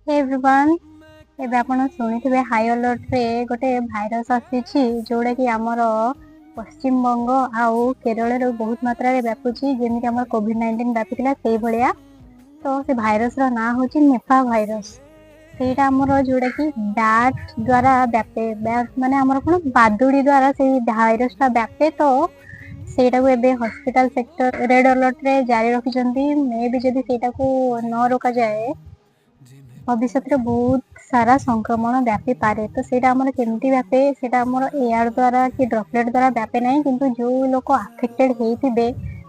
ହେ everyone, ଏବେ ଆପଣ ଶୁଣିଥିବେ ହାଇ ଆଲର୍ଟରେ ଗୋଟେ ଭାଇରସ୍ ଆସିଛି, ଯୋଉଟାକି ଆମର ପଶ୍ଚିମବଙ୍ଗ ଆଉ କେରଳରେ ବହୁତ ମାତ୍ରାରେ ବ୍ୟାପୁଛି, ଯେମିତି ଆମର କୋଭିଡ-19 ବ୍ୟାପିଥିଲା ସେଇଭଳିଆ। ତ ସେ ଭାଇରସର ନାଁ ହେଉଛି ନିପା ଭାଇରସ। ସେଇଟା ଆମର ଯୋଉଟାକି ବ୍ୟାଟ୍ ଦ୍ୱାରା ବ୍ୟାପେ। ବ୍ୟାଟ୍ ମାନେ ଆମର କଣ, ବାଦୁଡ଼ି ଦ୍ୱାରା ସେଇ ଭାଇରସଟା ବ୍ୟାପେ। ତ ସେଇଟାକୁ ଏବେ ହସ୍ପିଟାଲ ସେକ୍ଟର ରେଡ୍ ଆଲର୍ଟରେ ଜାରି ରଖିଛନ୍ତି। ମେ ବି ଯଦି ସେଇଟାକୁ ନ ରୋକାଯାଏ, ଭବିଷ୍ୟତରେ ବହୁତ ସାରା ସଂକ୍ରମଣ ବ୍ୟାପିପାରେ। ତ ସେଇଟା ଆମର କେମିତି ବ୍ୟାପେ? ସେଇଟା ଆମର ଏୟାର ଦ୍ୱାରା କି ଡ୍ରପଲେଟ୍ ଦ୍ୱାରା ବ୍ୟାପେ ନାହିଁ, କିନ୍ତୁ ଯୋଉ ଲୋକ ଆଫେକ୍ଟେଡ ହେଇଥିବେ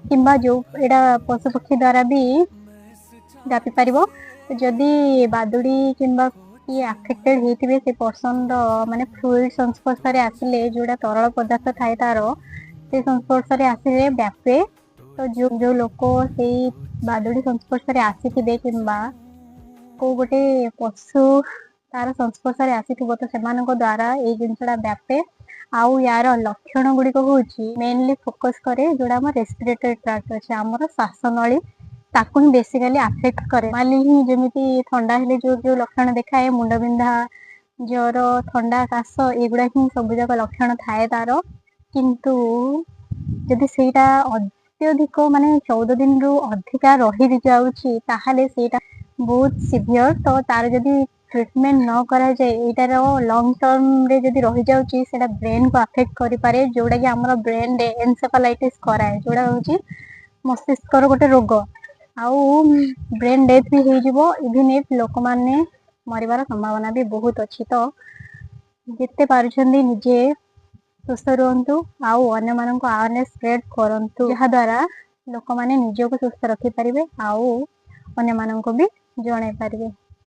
କିମ୍ବା ଯୋଉ ଏଇଟା ପଶୁପକ୍ଷୀ ଦ୍ୱାରା ବି ବ୍ୟାପି ପାରିବ। ଯଦି ବାଦୁଡ଼ି କିମ୍ବା କିଏ ଆଫେକ୍ଟେଡ ହେଇଥିବେ, ସେ ପର୍ସନର ମାନେ ଫ୍ଲୁଇଡ ସଂସ୍ପର୍ଶରେ ଆସିଲେ, ଯୋଉଟା ତରଳ ପଦାର୍ଥ ଥାଏ ତାର, ସେ ସଂସ୍ପର୍ଶରେ ଆସିଲେ ବ୍ୟାପେ। ତ ଯୋଉ ଯୋଉ ଲୋକ ସେଇ ବାଦୁଡ଼ି ସଂସ୍ପର୍ଶରେ ଆସିଥିବେ କିମ୍ବା କୋଉ ଗୋଟେ ପଶୁ ତାର ସଂସ୍ପର୍ଶରେ ଆସିଥିବ, ତ ସେମାନଙ୍କ ଦ୍ୱାରା ଏଇ ଜିନିଷଟା ବ୍ୟାପେ। ଆଉ ୟାର ଲକ୍ଷଣ ଗୁଡ଼ିକ ହଉଛି, ମେନଲି ଫୋକସ କରେ ଯୋଉଟା ଆମ ରେସ୍ପିରେଟୋରୀ ଟ୍ରାକ୍ଟ ଅଛି, ଆମର ଶ୍ୱାସନଳୀ, ତାକୁ ହିଁ ବେସିକାଲି ଆଫେକ୍ଟ କରେ। ନର୍ମାଲି ହିଁ ଯେମିତି ଥଣ୍ଡା ହେଲେ ଯୋଉ ଯୋଉ ଲକ୍ଷଣ ଦେଖାଏ, ମୁଣ୍ଡବିନ୍ଧା, ଜ୍ୱର, ଥଣ୍ଡା, କାଶ, ଏଗୁଡ଼ା ହିଁ ସବୁ ଯାକ ଲକ୍ଷଣ ଥାଏ ତାର। କିନ୍ତୁ ଯଦି ସେଇଟା ଅତ୍ୟଧିକ, ମାନେ 14 ଦିନରୁ ଅଧିକା ରହି ଯାଉଛି, ତାହେଲେ ସେଇଟା ବହୁତ ସିଭିୟର। ତ ତାର ଯଦି ଟ୍ରିଟମେଣ୍ଟ ନ କରାଯାଏ, ଏଇଟାର ଲଙ୍ଗ ଟର୍ମରେ ଯଦି ରହିଯାଉଛି, ସେଇଟା ବ୍ରେନକୁ ଆଫେକ୍ଟ କରିପାରେ, ଯୋଉଟା କି ଆମର ବ୍ରେନରେ ଏନସେଫାଲାଇଟିସ୍ କରାଏ, ଯୋଉଟା ହଉଛି ମସ୍ତିଷ୍କର ଗୋଟେ ରୋଗ। ଆଉ ବ୍ରେନ ଡେଥ୍ ବି ହେଇଯିବ। ଇଭିନ୍ if ଲୋକମାନେ ମରିବାର ସମ୍ଭାବନା ବି ବହୁତ ଅଛି। ତ ଯେତେ ପାରୁଛନ୍ତି ନିଜେ ସୁସ୍ଥ ରୁହନ୍ତୁ ଆଉ ଅନ୍ୟମାନଙ୍କୁ ଆୱାରନେସ୍ ସ୍ପ୍ରେଡ୍ କରନ୍ତୁ, ଯାହାଦ୍ୱାରା ଲୋକମାନେ ନିଜକୁ ସୁସ୍ଥ ରଖିପାରିବେ ଆଉ ଅନ୍ୟମାନଙ୍କୁ ବି ଜଣାଇ ପାରିବେ।